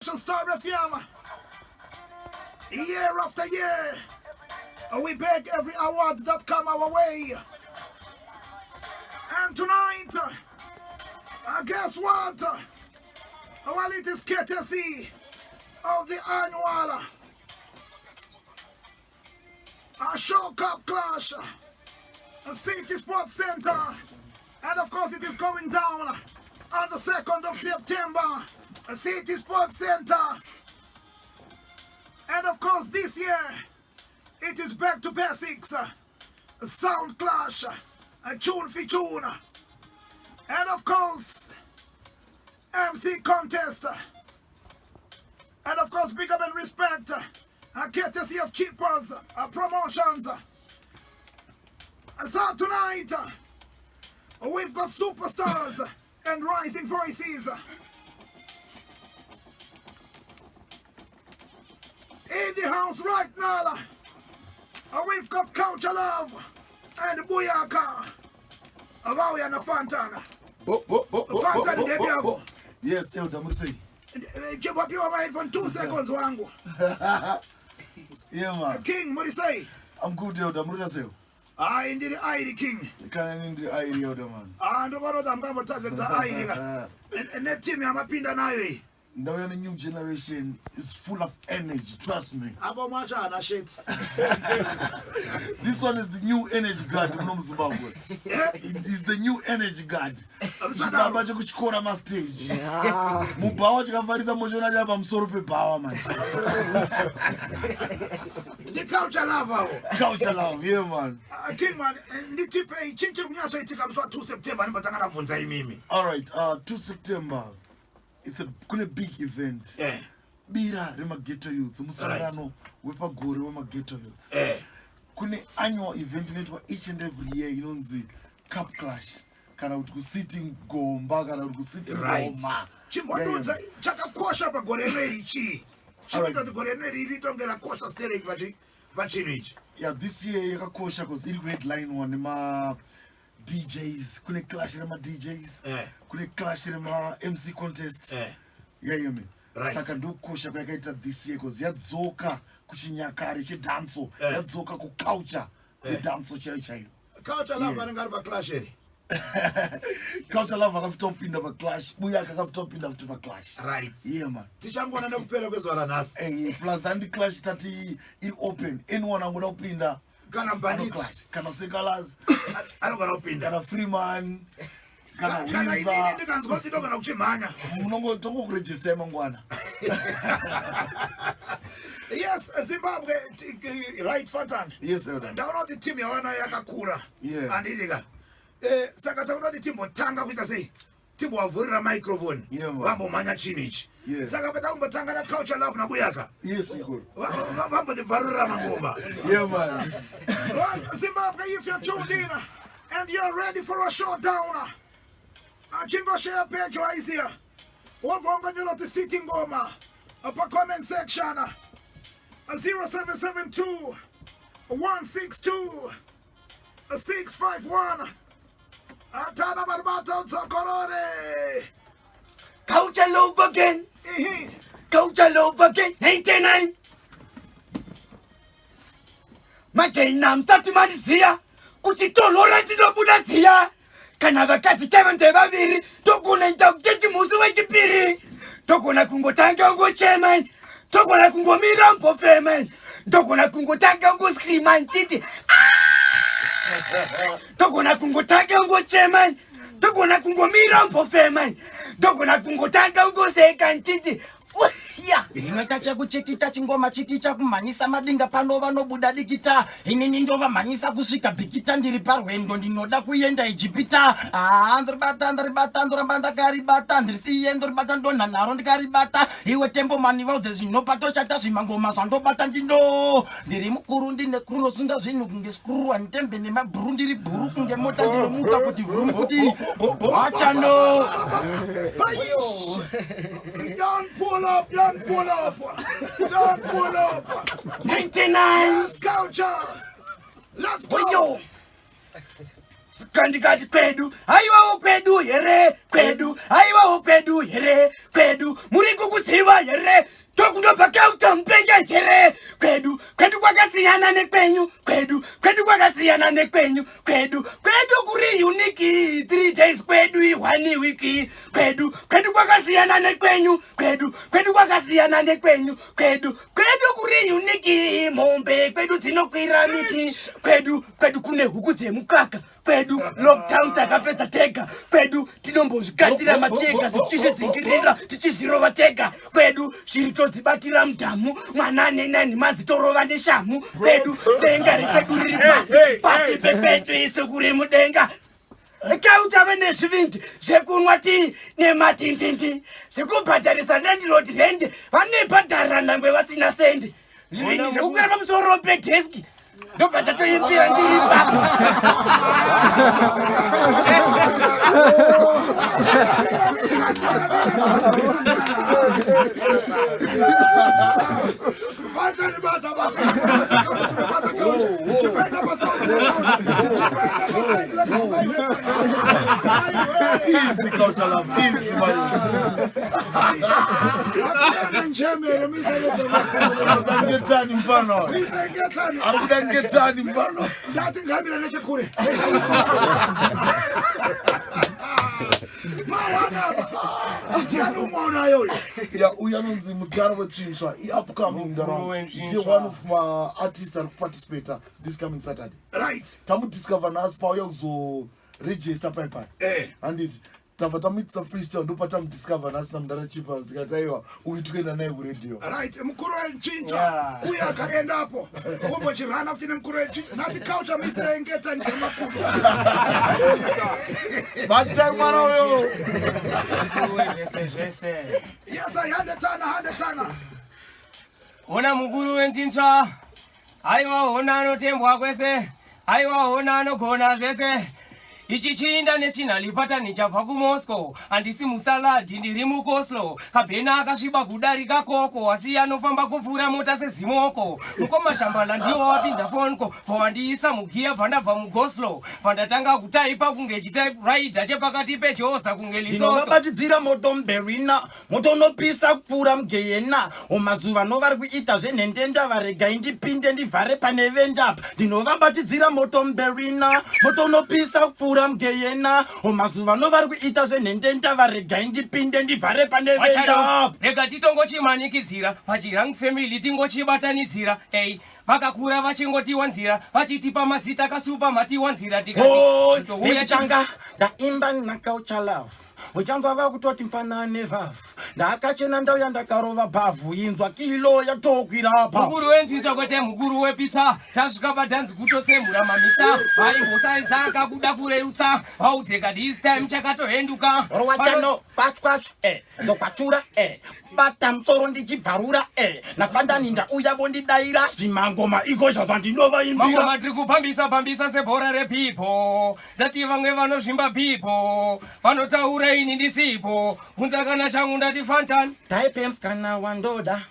Star FM. Year after year, we beg every award that come our way. And tonight, guess what? Well, it is courtesy of the annual Show Cup Clash, City Sports Center. And of course, it is going down on the 2nd of September, City Sports Center. And of course, this year, it is back to basics. Sound clash, tune for tune. And of course, MC contest. And of course, big up and respect, courtesy of Cheapers Promotions. So tonight, we've got superstars and rising voices. In the house right now, we've got Culture Love and Buyaka. Vauya naFantan. Bo, bo, bo, bo, Fantan bo, bo, ndepi bo, yako. bo. Yes, Elder Musi. Chimbopiwa maiphone 2 seconds wangu. Yeah, man. King, muri sei? I'm good, Elder. Muri sei? Hai, ndiri airi, King. Kana ini ndiri airi, Elder, man. Ah, ndokona kuti hamungambotadze kuti airi ka netimu yamapinda nayo iyi. Ndauya new generation is full of energy, trust me. Apo mwacho haana shit. This one is the new energy guard muno muZimbabwe. Is the new energy guard. Chibaba chekuchikora mastage. Mubhawa chikafarisa mochiona chava pamusoro pebhawa manje. NdiCulture Love avo. Culture Love, yeah, man. King man, nditipei chii chiri kunyatsoitika musi wa2 September? Ndimbatanga ndabvunza imimi. All right, 2 September. It's a kune big event. Bira remaghetto youths, musangano wepagore wemaghetto youths. Kune annual event inoitwa each and every year inonzi Cup Clash, kana kuti kuSitting Gomba, kana kuti kuSitting Goma. Chimbodudza chakakosha pagore rino iri chii? Chinoita kuti gore rino iri ritonge rakosha stereki pachinhu ichi? Yeah, this year yakakosha because iri kuheadline nema DJs. Kune clash rema DJs, kune clash rema MC contest. Yeah, yeah, man. Saka ndokukosha kwayakaita this year because yadzoka kuchinyakare chedancehall, yadzoka kuculture yedancehall chaiyo chaiyo. Culture Love anenge ari paclash here? Culture Love akafuta kupinda paclash, Buyaka akafuta kupinda futi paclash. Yeah, man. Tichangona nekupera kwezuva ranhasi. Hey, plus handi clash tati iri open, anyone angoda kupinda. Kana Mbanditi. Anoclash. Kana Sekalas. Anogona kupinda. Kana Freeman, kana Kana inini Windsor. ndikanzwa kuti ndogona kuchimhanya. Tongokuregistai mangwana. Yes, Zimbabwe, right, Fantan? Yes, Elder. Ndaona kuti timu yavanayo yakakura. Yeah. Handidika? Saka takuda kuti timbotanga kuita sei, timbovavhurira microphone. Yeah, man. Vambomhanya chinhu ichi. Saka patakumbotanga naCulture Love naBuyaka. Yes, Igor. Vambotibvarurira mangoma. Yeah, man. Well, Zimbabwe, if you're tuned in and you're ready for a showdown, chingoshare page waisiya, wobva wangonyora kuti "City Ngoma" pa comment section. 0772 162 651. Atana maribata utsokorore. Culture Love again. Ihi. Culture Love again. 99. Majena musati mandiziya kuti tonhora ndinobuda ziya. Kana vakadzi chaivo ndevaviri, togona ita kuchechi musi wechipiri. Togona kungotanga ngochema, togona kungomira mbofema, ndogona kungotanga ngoscreama nchiti, togona kungotanga ngochema, togona kungomira mbofema, ndogona kungotanga ngoseka nchiti ya. Inoita chekuchikicha chingoma chikicha kumhanyisa madinga pano vanobuda dikita. Inini ndovamhanyisa kusvika Bhikita. Ndiri parwendo, ndinoda kuenda Ijipita. Haa, ndoribata, ndoribata, ndoramba ndakaribata, ndirisiye, ndoribata, ndonha naro ndikaribata. Iwe Tembo mani, vaudze zvinopatoshata zvimangoma zvandobata. Ndino ndiri mukuru, ndine kuru, ndosunga zvinhu kunge skuru. Handitembe nemabhuru, ndiri bhuru kunge mota, ndinomuka kuti vhurumu kuti wachano. Don't pull up, don't pull up, don't pull up. 99. Yes, Culture. Let's go. Oyo. Saka ndikati kwedu, haiwawo kwedu here, kwedu, haiwawo kwedu here, kwedu, muri kukuziva here? Tokundobva kauta mupenga here? Kwedu, kwedu kwakasiyana nekwenyu, kwedu, kwedu kwakasiyana nekwenyu, kwedu, kwedu kuri unique, 3 days kwedu i1 week, kwedu, kwedu kwakasiyana nekwenyu, kwedu, kwedu kwakasiyana nekwenyu, kwedu, kwedu kuri unique, mombe kwedu dzinokwira miti, kwedu, kwedu kune huku dzemukaka, kwedu lockdown takapedza tega, kwedu tinombozvikandira matega tichizvidzingirira tichizvirova tega, kwedu shiri todzibatira mudhamu, mwana nenani manzi torova neshamu, kwedu denga rekwedu riri pasi pasi pekwedu isu kuri mudenga. Kautave nezvivindi zvekunwa tii nematindindi zvekubhadharisa landlord rent, vanebhadhara nangwe vasina sendi, zvivindi zvekukwira pamusoro pedeski, ndobva tatoimbira ndiri ipapo. Fatani bata bata bata bata chipenda pasauti chipenda pasauti. Easy, Culture Love, easy, man. Njemere Ngetani mfano. misengetani. Ari kuda ngetani mfano. Ndati ngamira nechekure mawanapa ndiani umwaonayo uyo? Ya, uyu anonzi Mudhara Wetsvinsva, i-upcoming Mukuru weNtsvinsva. Ndiye one of maartist ari kuparticipata this coming Saturday. Tamudiscover nhasi pauya kuzoregister paipai. Handiti tabva tamuitisa freestyle, ndopatamudiscover nhasi namudhara Chipas, tikati aiwa, uyu tikuenda naye kuradio. Right, mukuru wenchincha. Uye akaendapo kumbochirana futi nemukuru wenchincha nati culture misengetani dzemakudo. Batai mwana uyo. Mukuru wezvese zvese. Yes, I handetana handetana. Hona mukuru wenchintsva, aiwa hona anotembwa kwese, aiwa hona anogona zvese. Ichi chiinda national pattern chabva kuMoscow, handisi musaladhi, ndiri mucoleslaw. Kabhena akasviba kudarika koko, asi anofamba kupfuura mota sezimoko. Mukoma Shambala ndiwo wapinza fonko, pawandiisa mugiya bva ndabva mugoslo, pandatanga kutaipa kunge chitypewriter chepakati pejosa kunge Lesotho. Ndinovabatidzira moto muberina, moto unopisa kupfuura mugehena. Umazuva no vari kuita zvenhendenda, varegai ndipinde ndivhare pane vendapa. Ndinovabatidzira moto muberina, moto unopisa kupfuura mugehena. Umazuva no vari kuita zvenhendenda, varegai ndipinde ndivhare pane Wacharo, vendapa. rega titongochimanikidzira pachirangs family, tingochibatanidzira. Ei, vakakura vachingotiwanzira, vachitipa mazita kasupa matiwanzira, tikati touya. Ndikutanga ndaimba naCulture Love, uchanzwa vakutoti mfanane vhavhu, ndakachena ndauya ndakarova bhavhu, inzwa kilo yatokwira pa. Mukuru wenchintsva kwete mukuru wepitsa, tasvika padhanzi kutotsemura mamisa, vaimbosaizaka kuda kurerutsa, vaudzeka this time chakatohenduka. Rowachano kwachwachu ndokwachura bata musoro ndichibvarura nafandani ndauya vondidaira zvimangoma ikozha zvandinova'imbira. Mangoma tiri kupambisa pambisa sebhora repipo, ndati vamwe vanozvimba pipo, vanotaura ini ndisipo, bvunza kana changu, ndati fantan. Taipe musikana wandoda,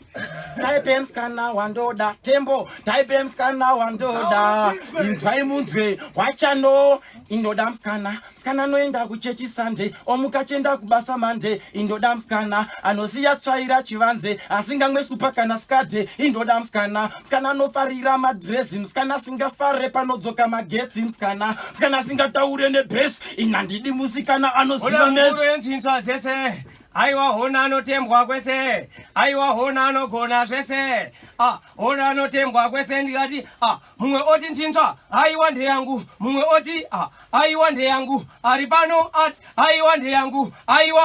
taipe musikana wandoda, tembo taipe musikana wandoda, inzwai munzwe wachano. Indoda musikana, musikana anoenda kuchechi Sunday, omuka chienda kubasa Monday. Indoda musikana anosiya tsvaira chivanze, asingamwe supa kana skadhe. Indoda musikana, musikana anofarira madhirezi, musikana asingafare panodzoka magetsi, musikana, musikana asingataure nebhesi. Inhandidi musikana anoziva Hona mukuru metsi. wenchintsva dzese, aiwa hona anotembwa kwese, aiwa hona anogona zvese. Ah, hona anotembwa kwese, ndikati ah, mumwe oti nchintsva aiwa ndeyangu, mumwe oti ah, aiwa ndeyangu, ari pano ati aiwa ndeyangu, aiwa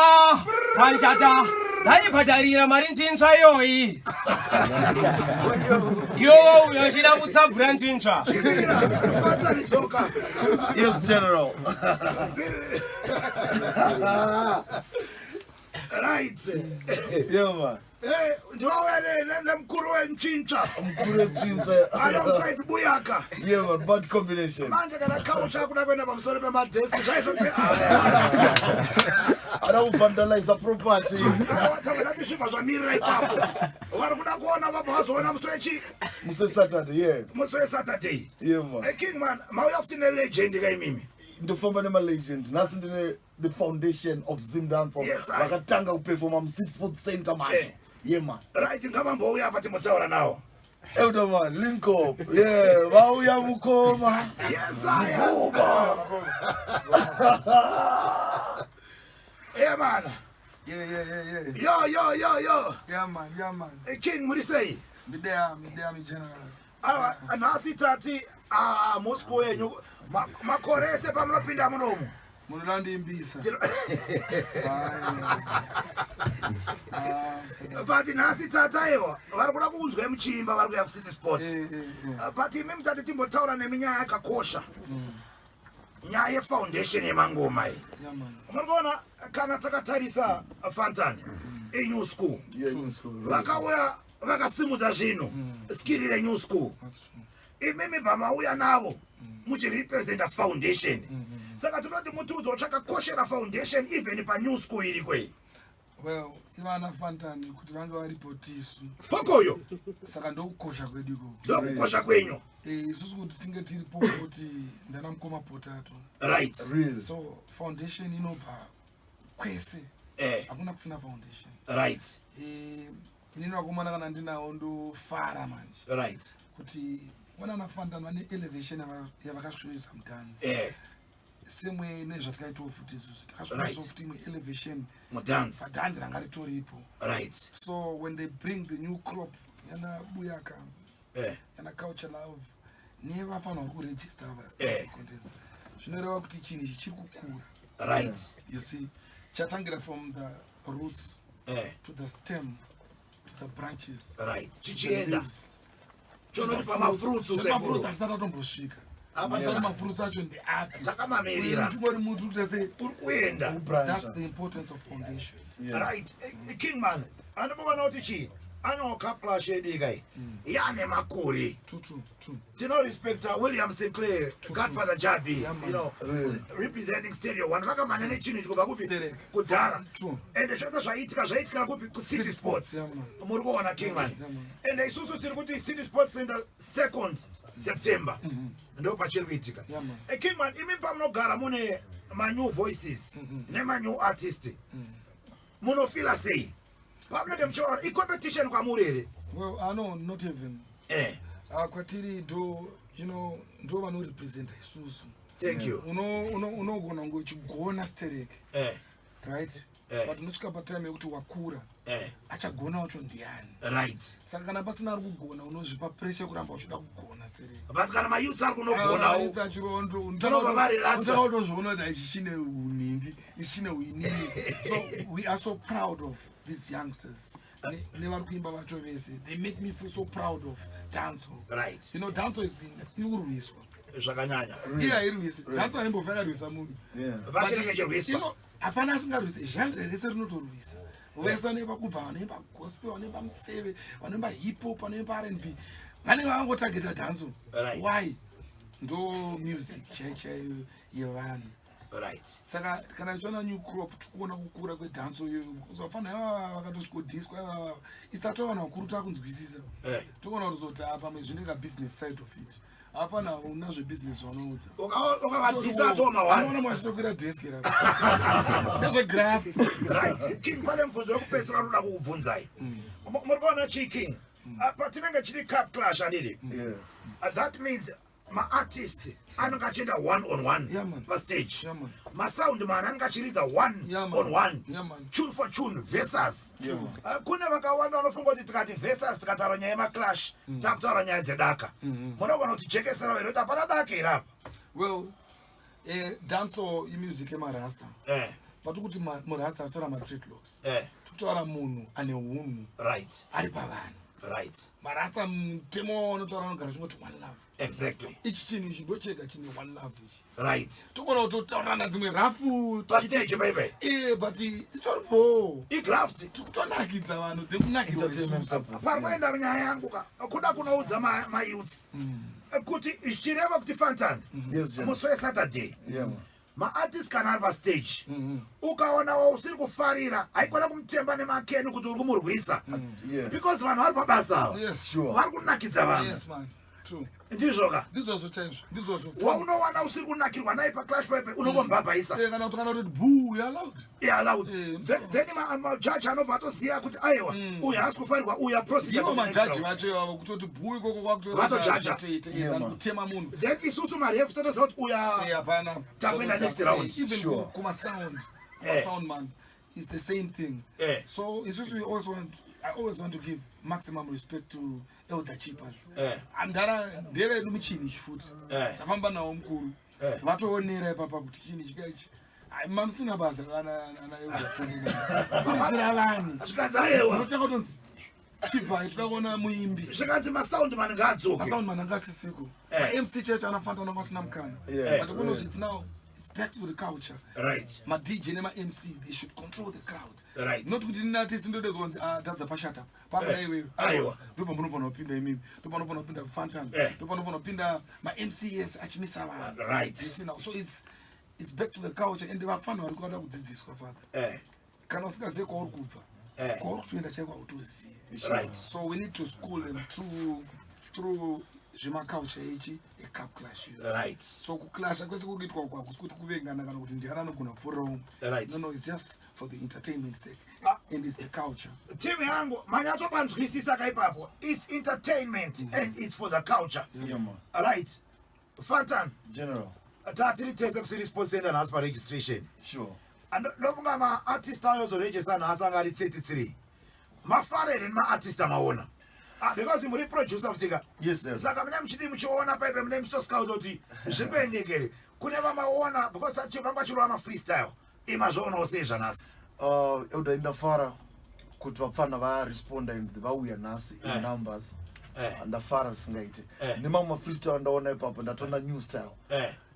panshata ndaibhadharira mari nzvinzva iyoyi, iyowo uyo achida kutsabvura nzvinzva. Fatani tsoka. Yes, General. Right. Yeah, man. Ndouya nemukuru wenchincha. Mukuru weChincha. Alongside Buyaka. Yeah, man, bad combination. Manje kana kaucha kuda kuenda pamusoro pemadeski zvaizo. Ada kuvandalize property. Tavadati zvibva zvamirira ipapo, vari kuda kuona vabva vazoona musi wechi Musi Saturday, yeah. Musi weSaturday. Yeah, man. King man, mauya futi nelegend kaimimi. Ndofamba nemalegend. Nhasi ndine the foundation of Zim Dancehall. Yes, I. Vakatanga kuperforma muCity Sports Center manje. Yeah man. Right, ngavambouya apa timbotaura nawo. Elder man, link up. Yeah, vauya mukoma. Yes, I. Yeah man. Yeah. Yo, yo, yo, yo. Yeah, man, yeah, man. King, muri sei? Me there, me there, me general. Aiwa, nhasi tati Moscow yenyu makore ese pamunopinda munomu. Munoda ndiimbisa. But nhasi tata aiwa vari kuda kunzwa muchiimba, vari kuya kuCity Sports. But imi mutati timbotaura nemi nyaya yakakosha. Nyaya yefoundation yemangoma iyi. Yeah, man. Muri kuona kana takatarisa Fantan inew school. Yeah, new school, right. Vakauya vakasimudza zvinhu skiri renew school. That's true. Imimi bva mauya navo muchirepresenta foundation, saka tinoti mutiudzawo chakakoshera foundation even panew school iri kwei. Well, ivana Fantan kuti vange varipo tisu. Pokoyo. Saka ndokukosha kwedu ikoko. Ndokukosha kwenyu. Isusu kuti tinge tiripo kuti ndana mukoma Potato. Right. Really. So foundation inobva kwese. Hakuna kusina foundation. Inini vakomana kana ndinawo ndofara manje. Kuti vanana Fantan vane elevation yavakasvikoisa mudhanzi. Semwe nezvatikaitawo futi isusu takasvikoisawo futi imwe elevation mudhanzi padhanzi ranga ritoripo. So when they bring the new crop yana Buyaka, yana Culture Love nevafanira vari kuregister ava contest, zvinoreva kuti chinhu ichi chiri kukura. You see, chatangira from the roots to the stem to the branches, to the Chichienda leaves. chonoti pamafruits. Mafruits Sekuru hatisati atombosvika. Apa Hatisati mafruits acho ndeapi. Takamamirira. Tingori muti kuti sei. Uri kuenda. That's the importance of foundation. Right. Kingman, andimboona kuti chii anewo cup clash yedu ikai yane makore. True, true, true. Tinorespecta William Sinclair, Godfather Jabi. Yeah, man. Representing Stereo One, vakamhanya nechinhu ichi kubva kupi? Sterek. Kudhara. True. Ende zvese zvaitika zvaitikira kupi? KuCity City Sports. Sports, yeah, man. Muri kuona, Kingman? Yeah, man. Ende isusu tiri kuti City Sports Center, 2nd September, ndo pachiri kuitika. Yeah, man. Kingman, imi pamunogara mune manew voices nemanew artist, munofila sei pamunenge muchivaona? Icompetition kwamuri here? Well, I know, not even. Kwatiri ndo ndo vanorepresenta isusu. Thank you. Unogona kunge uchigona sterek, right? But unosvika patime yekuti wakura, achagona wacho ndiani? Saka kana pasina ari kugona, unozvipa pressure kuramba uchida kugona sterek. But kana mayouths ari kunogonawo, Tinobva varelaxa. Utozviona kuti ichi chine unhingi, ichi chine uinini. So we are so proud of these youngsters nevari kuimba vacho vese. They make me feel so proud of dancehall. Dancehall has been iri kurwiswa. Zvakanyanya. Iye hairwisi. Dancehall haimbofa yakarwisa munhu. But inenge ichirwiswa. Hapana asingarwisi. Genre rese rinotorwisa. Vese vanoimba, kubva vanoimba gospel, vanoimba museve, vanoimba hip hop, vanoimba R&B, vanenge vangotageta dancehall. Why? Ndo music chai chaiyo yevanhu. Saka kana tichiona new crop, tikuona kukura kwedancehall iyoyo. Vapfana ivava vakatosvikodhiswa ivava, isi tatova vanhu vakuru takunzwisisa. Toona kuzoti pamwe zvine kabusiness side of it. Hapana una zvebusiness zvaunoudza. Ukavadhisa atoma one. Unoona mwachitokwira desk ra ndezvegraft. Right, King, pane mubvunzo wekupedzisira unoda kukubvunzai. Muri kuona chii, King? Patinenge chiri cup clash, handidi? Yeah. That means maartist anenge achienda one on one Yeah, man. pastage. Yeah, man. Masound man anenge achiridza one Yeah, man. on one, Yeah, man. tune for tune, versus. Yeah, man. Kune vakawanda vanofunga kuti tikati versus, tikataura nyaya yemaclash, takutaura nyaya dzedaka. Munogona kutijekesera here kuti hapana daka here apa? Well, dancehall imusic yemarasta. Patikuti murasta, titaura madreadlocks, tikutaura munhu ane unhu ari pavanhu. Marasta mutemo wavanotaura anogara chingoti one love. Ichi chinhu ichi ndochega chine one love ichi. Togona kutotaurirana dzimwe rafu Pastage paipai. But itoripo. Igraft. Tikutonakidza vanhu nekunakirwa Entertainment isusu. purpose. Pari kuenda nyaya yangu ka kuda kunoudza mayouths kuti zvichireva kuti Fantan, Yes, Jim. musi weSaturday, Yeah, man. maartist kana ari pastage, ukaona wausiri kufarira, haikona kumutemba nemakeni kuti uri kumurwisa, because vanhu vari pabasa ava. Vari kunakidza vanhu. Yes, man. Ndizvoka. Ndizvozvo chaizvo, ndizvozvo. Waunowana usiri kunakirwa naye paclash pipe, unongombhabhaisa. Kana kuti kana kuti boo, you allowed. Yeah, allowed. Then majaji anobva atoziva kuti aiwa, uyu haasi kufarirwa, uyu aproceed. Ivo majaji vacho ivavo kutoti boo ikoko Vatojaja. kwakutoita kutema munhu. Then isusu marefu totoziva kuti uya Hapana. Takuenda next round. Even kuma sound, kuma sound man, it's the same thing. So isusu we also want, I always want to give maximum respect to elder Chippers. Andara ndevedu muchini ichi futi. Tafamba nawo mukuru. Vatoonera ipapa kuti chini chikaichi. Mamusina basa kana ana elder. Kuridzira vanhu. Zvikanzi aiwa. Unotanga kutonzi chibvai, toda kuona muimbi. Zvikanzi masound man ngaadzoke. Masound man anga asisiko. Ma-MC church anafanira anga asina mukana. But kuno it's now, it's back to the culture. Ma-DJ nema-MC, they should control the crowd. Not kuti nini artist ndodezonzi tadza pashata pakuda iwewe. Aiwa. Ndo pamunofanira kupinda imimi, ndo panofanira kupinda Fantan, ndo panofanira kupinda ma-MCs achimisa vanhu. You see now, so it's back to the culture, and vafana vari kuda kudzidziswa, father. Kana usingazive kwauri kubva, kwauri kutoenda chaiko hautozivi. So we need to school them through zvemaculture ichi ecup clash iyo. So kuclasha kwese kuri kuitwa uku hakusi kuti kuvengana kana kuti ndiani anogona kupfuurira umwe. No, it's just for the entertainment sake and it's the culture. Timu yangu, manyatsopanzwisisa kaipapo? It's entertainment and it's for the culture. Yeah, man. Right, Fantan. General. Tatiri tese kuCity Sports Center nhasi paregistration. Ndofunga maartist ayozoregista nhasi anga ari 33. Mafara here nemaartist amaona? Ah, because muri producer futika. Yes, sir. Saka mune muchidi muchiona paipe, mune muchitoscout kuti zviri kuendekere kune vamaona, because vanga vachirova mafreestyle. Imazvoonawo sei zvanhasi? Elder, ndafara kuti vapfana varesponda and vauya nhasi in numbers. Ndafara zvisingaite. Nemamwe mafreestyle andaona ipapo, ndatoona new style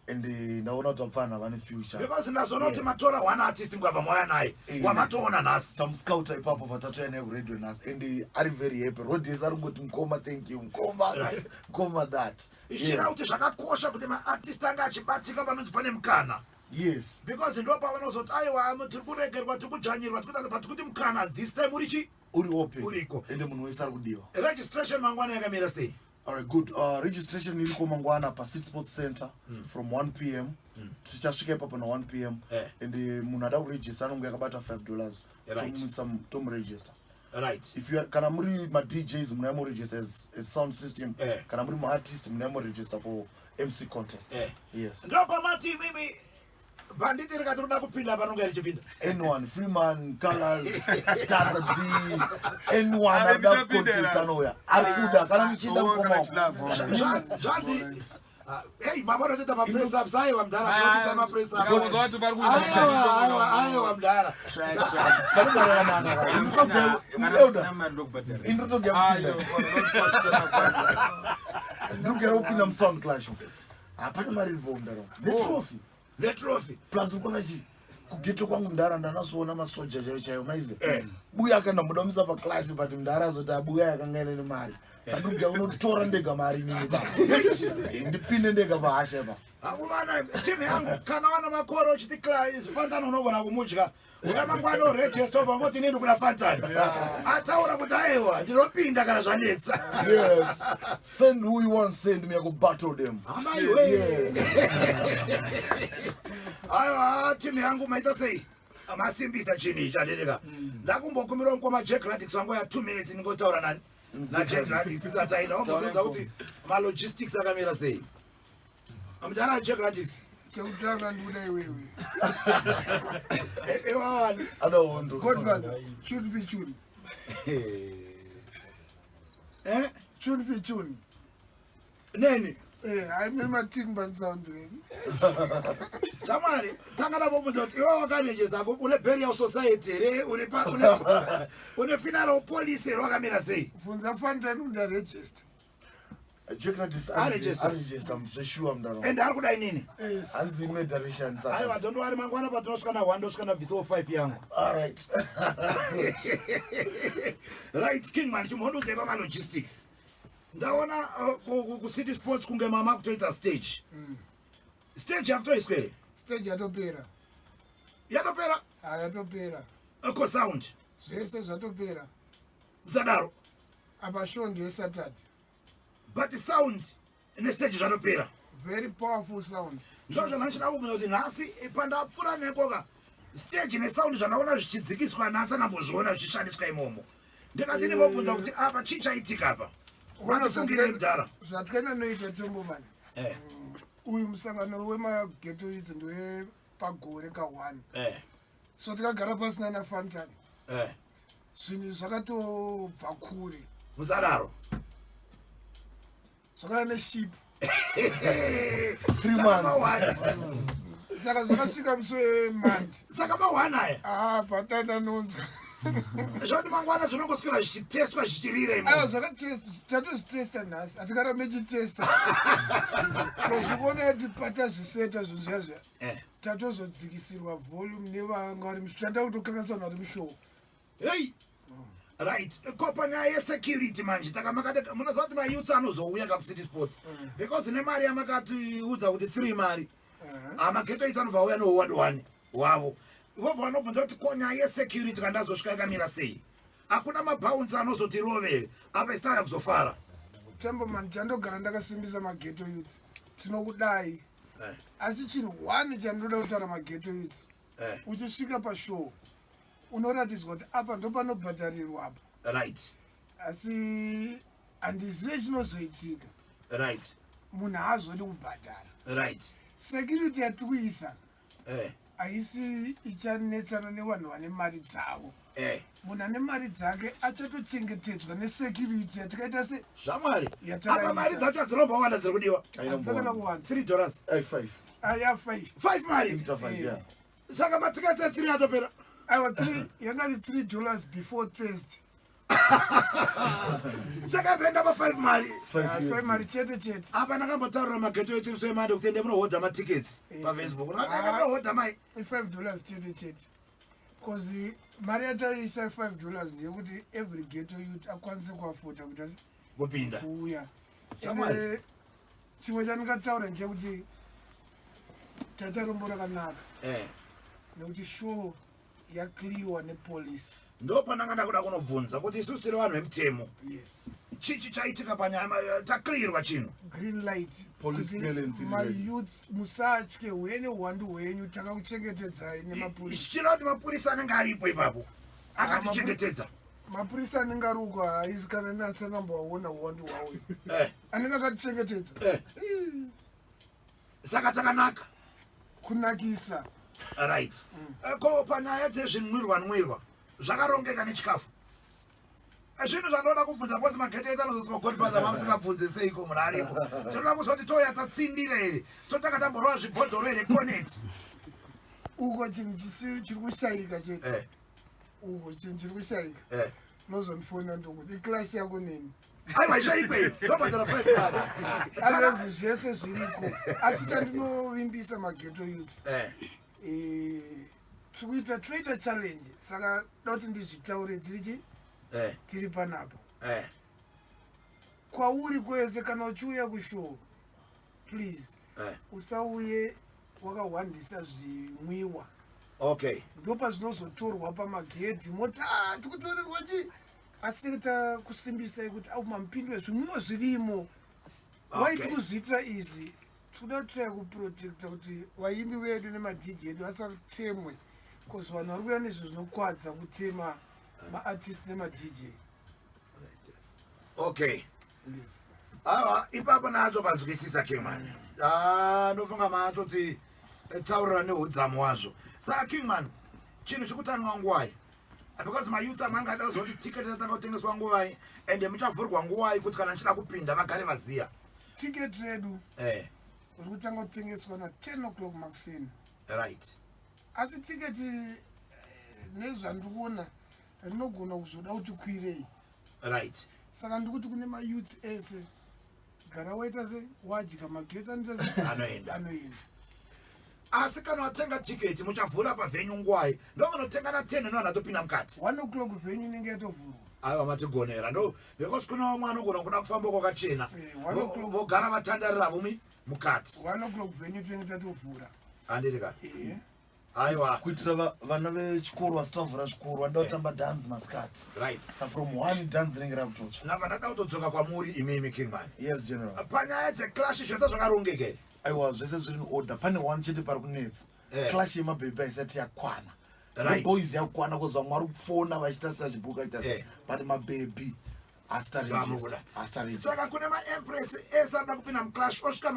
and ndaona kuti vapfana vane future. Because ndazoona kuti matora one artist, mukabva mauya naye wamatoona nhasi. Tamuscouta ipapo, vatatoya naye kuradio nhasi and ari very happy. Rodes ari kungoti, "Mukoma, thank you, mukoma this, mukoma that." Ichira kuti zvakakosha kuti maartist anga achibatika panonzi pane mukana. Because ndo pavanozoti aiwa, tiri kuregerwa, tiri kudzvanyirwa, tiri kuita, but kuti mukana this time uri chi Uri open. Uriko. Ende munhu wese ari kudiwa. Registration mangwana yakamira sei? Alright, good. Registration iriko mangwana paCity Sports Center from 1 p.m. Tichasvika ipapo na 1 p.m. And munhu ada kuregister anonge akabata $5. Tomuregister. If you are, kana muri madjs, munouya moregister as sound system. Kana muri maartist, munouya moregister for MC contest. Yes. Ndopamati imimi bhanditi rikati roda kupinda, panonge richipinda. Anyone, Freeman, Colors, Taza D, anyone ada Ndapinda. contest anouya ari kuda kana muchida. Oh, kana Mukoma. chida. Zvanzi ei, mabona toita mapress ups. Aiwa mudhara, toita mapress ups. Ndakazwa kuti pari kuita. Aiwa, aiwa, aiwa mudhara. Indotogera ndikugera kupinda musound clash, hapana mari iripo mudhara, netrophy. Netrophy. Plus urikuona chi kugeto kwangu mudhara, ndanasoona masoja chaivo chaivo maize buya akandamboda misa paclash, but mudhara azoti abuya yakanga ine nemari, saka ndikugira unotora ndega mari inini pa ndipinde ndega pahasha ipa. Hakumana timu yangu, kana wana makore uchiti Fantan unogona kumudya, uya mangwana oregister, obva ngoti inini kuda Fantan, ataura kuti aiwa, ndinopinda kana zvanetsa. Yes, send who you want, send me, I go battle them. Amaiwe, aiwa, timu yangu, maita sei? Masimbisa chinhu ichi, adereka. Ndakumbokumbirawo mukoma Jack Radix wangu ya 2 minutes, ndingotaura nani naJack Radix tisati aenda, wamboudza kuti malogistics akamira sei, mudhara Jack Radix. Chekutanga ndikuda iwewe. Ewawani. Adahondo. Godfather, tune fi tune. Eh? Tune fi tune. Neni? Eh, hayi, mune matimba sound reni. Chamwari, tanga ndambobvunza kuti iwe wakarejista une burial society here, une funeral policy here, wakamira sei? Bvunza Fantan undaregister. Jack Radix. Aregister. Aregister zveshuwa mudhara. Ende ari kuda inini. Yes. Hanzi imederation. Aiwa, don't worry, mangwana patinosvika na 1, ndosvika nabvisawo 5 yangu. Alright. Right, Kingman, chimhondodzai pamalogistics. Ndaona kuCity Sports kunge mama kutoita stage. Stage yakutoiswa here? Stage yatopera. Yatopera? Ha, yatopera. Ko sound? Zvese zvatopera. Musadaro. Apa show ndeyeSaturday. But sound nestage zvanopera. Very powerful sound. Ndizvo zvandachida kubvunza kuti nhasi eh, pandapfuura nekoka stage nesound zvandaona zvichidzikiswa nhasi andambozviona zvichishandiswa imomo. Ndikati ndingobvunza kuti apa chii chaitika apa? Vatifungirei mudhara. Zvatikainanoita Tembo man. Eh. Uyu musangano wemageto idzi ndewepagore ka one. Eh. So tikagara pasina naFantan. Eh. Zvinhu zvakatobva kure. Musadaro. Zvakauya neship. 3 months. Saka zvakasvika musi wemandi. Saka mahwana aya. Ah, patanda nonzwa. Zvoti mangwana zvinongoswera zvichitestwa zvichirira imomo. Aiwa zvakatest tatozvitesta nhasi hatikarambe tichitesta. Zvikuona kuti patazviseta zvinhu zviya zviya. Eh. Tatozodzikisirwa volume nevanga vari mushow. Tata kutokanganisa vanhu vari mushow. Hey. Right. Ko panyaya yesecurity manje takamakati munoziva kuti mayouths anozouya kakuCity Sports because nemari yamakatiudza kuti 3 mari. Amageto its anobva auya neuwandu wani hwavo. Vobva vanobvunza kuti ko nyaya yesecurity kana ndazosvika yakamira sei? Hakuna mabounce anozotirovere apa isu tauya kuzofara. Temboman chandogara ndakasimbisa mageto youths tinokudai. Eh. Asi chinhu one chandinoda kutaura mageto youths. Eh. Uchisvika pashow unoratidzwa kuti apa ndopanobhadharirwa apa. Right. Asi handizive chinozoitika. Right. Munhu haazodi kubhadhara. Right. Security yatiri kuisa Eh. haisi ichanetsana nevanhu vane mari dzavo. Eh. Munhu ane mari dzake achatochengetedzwa nesecurity yatikaita se Zvamwari. Yatakaisa. Apa mari dzacho hadzinomba wanda dziri kudiwa. Hadzisakana kuwanda. 3 dollars. Ai 5. Aya 5. 5 mari. Ita 5 yeah. Saka matiketi e 3 atopera. Aiwa 3 yanga iri 3 dollars before Thursday. Saka venda pa 5 mari. 5 mari chete chete. Apa ndakambotaurira mageto etu musi wemande kuti ende munohodha matickets paFacebook. Ndakati munohodha mai. 5 dollars chete chete. Because mari yataisa 5 dollars ndeyekuti every ghetto youth akwanise kuafoda kuti asi kupinda. Kuuya. Shamwari. Ende chimwe chandingataura ndechekuti tata rombo rakanaka. Eh. Nekuti show yakliwa nepolice. Ndopandanga ndakuda kunobvunza kuti isusu tiri vanhu vemutemo. Yes. Chichi chaitika panyaya taklirwa chinhu. Green light. Police Kuti clearance iri ma ready. youths musatye hwene hwandu hwenyu takakuchengetedzai nemapurisa. Zvichireva kuti mapurisa anenge aripo ipapo akatichengetedza. Mapurisa anenge ari uko haisi kana nasanambowaona hwandu hwawo. Eh. Anenge akatichengetedza. Eh. Saka takanaka. Kunakisa. Right. Ko panyaya dzezvinwirwa nwirwa zvakarongeka nechikafu. Zvinhu zvandinoda kubvunza because mageto edu anozotswa Godfather mamusingabvunze seiko munhu aripo. Tinoda kuzwa kuti touya tatsindira here, totanga tamborova zvibhodhoro here cornet. Uko chinhu chiri kushaika chete. Eh. Uko chinhu chiri kushaika. Eh. Unozondifonera ndokuti iclass yako neni. Aiwa ishaikwe iyo. Ndobhadhara 5 mari. Otherwise zvese zviriko. Asi chandinovimbisa mageto youths. Eh. Tiri kuita challenge. Saka da kuti ndizvitaure tiri chi? Eh. Tiri panapa. Eh. Kwauri kwese kana uchiuya kushow, please. Eh. Usauye wakahwandisa zvimwiwa. Okay. Ndopazvinozotorwa pamagedhi moti tikutorerwa chi? Asi takusimbisai kuti au mamupindwe zvimwiwa zvirimo. Okay. Why tikuzviitira izvi? Tinoda kutraya kuprotecta kuti vaimbi vedu nemaDJ edu asatemwe. Because vanhu vari kuuya nezvinhu zvinokwadza kutema maartist nemaDJ. Okay. Yes. Awa ipapo nadzo panzwisisa Kingman. Ndofunga maatsoti taurira neudzamu wazvo. Saka Kingman, chinhu chikutangwa nguvai? Because mayouth amwe angada kuzoti ticket ratanga kutengeswa nguvai ende muchavhurwa nguvai kuti kana ndichida kupinda vagare vaziya. Ticket redu Eh. riri kutanga kutengeswa na 10 o'clock makuseni. Right. Asi ticket nezvandikuona rinogona kuzoda kuti kwirei. Right. Saka ndikuti kune mayouths ese gara waita se wadya magetsi anoita se Anoenda. Anoenda. Asi kana watenga ticket muchavhura pavenue nguvai? Ndovanotenga na 10 nevanhu vatopinda mukati. 1 o'clock venue inenge yatovhurwa. Aiwa matigonera ndo because kune vamwe vanogona kuda kufamba kwakachena. 1 o'clock. Vogara vatandarira vomi mukati. 1 o'clock venue tinenge tatovhura. Handiri ka? Eh. Aiwa. Kuitira vana vechikoro vasati vavhura zvikoro vanoda kutamba dhanzi masikati. Right. Sa from one dhanzi rinenge rakutotsva. Nabva ndada kutodzoka kwamuri imimi Kingman. Yes general. Panyaya dzeclash zvese zvakarongeka here? Aiwa zvese zviri in order. Pane one chete pari kunetsa. Eh. Clash yemabhebhi haisati yakwana. Right. Boys yakwana cause vamwe vari kufona vachiita sezvibhuka achiita Eh. but mabhebhi Vamuda. Saka kune maempress ese anoda kupinda muclash osvika.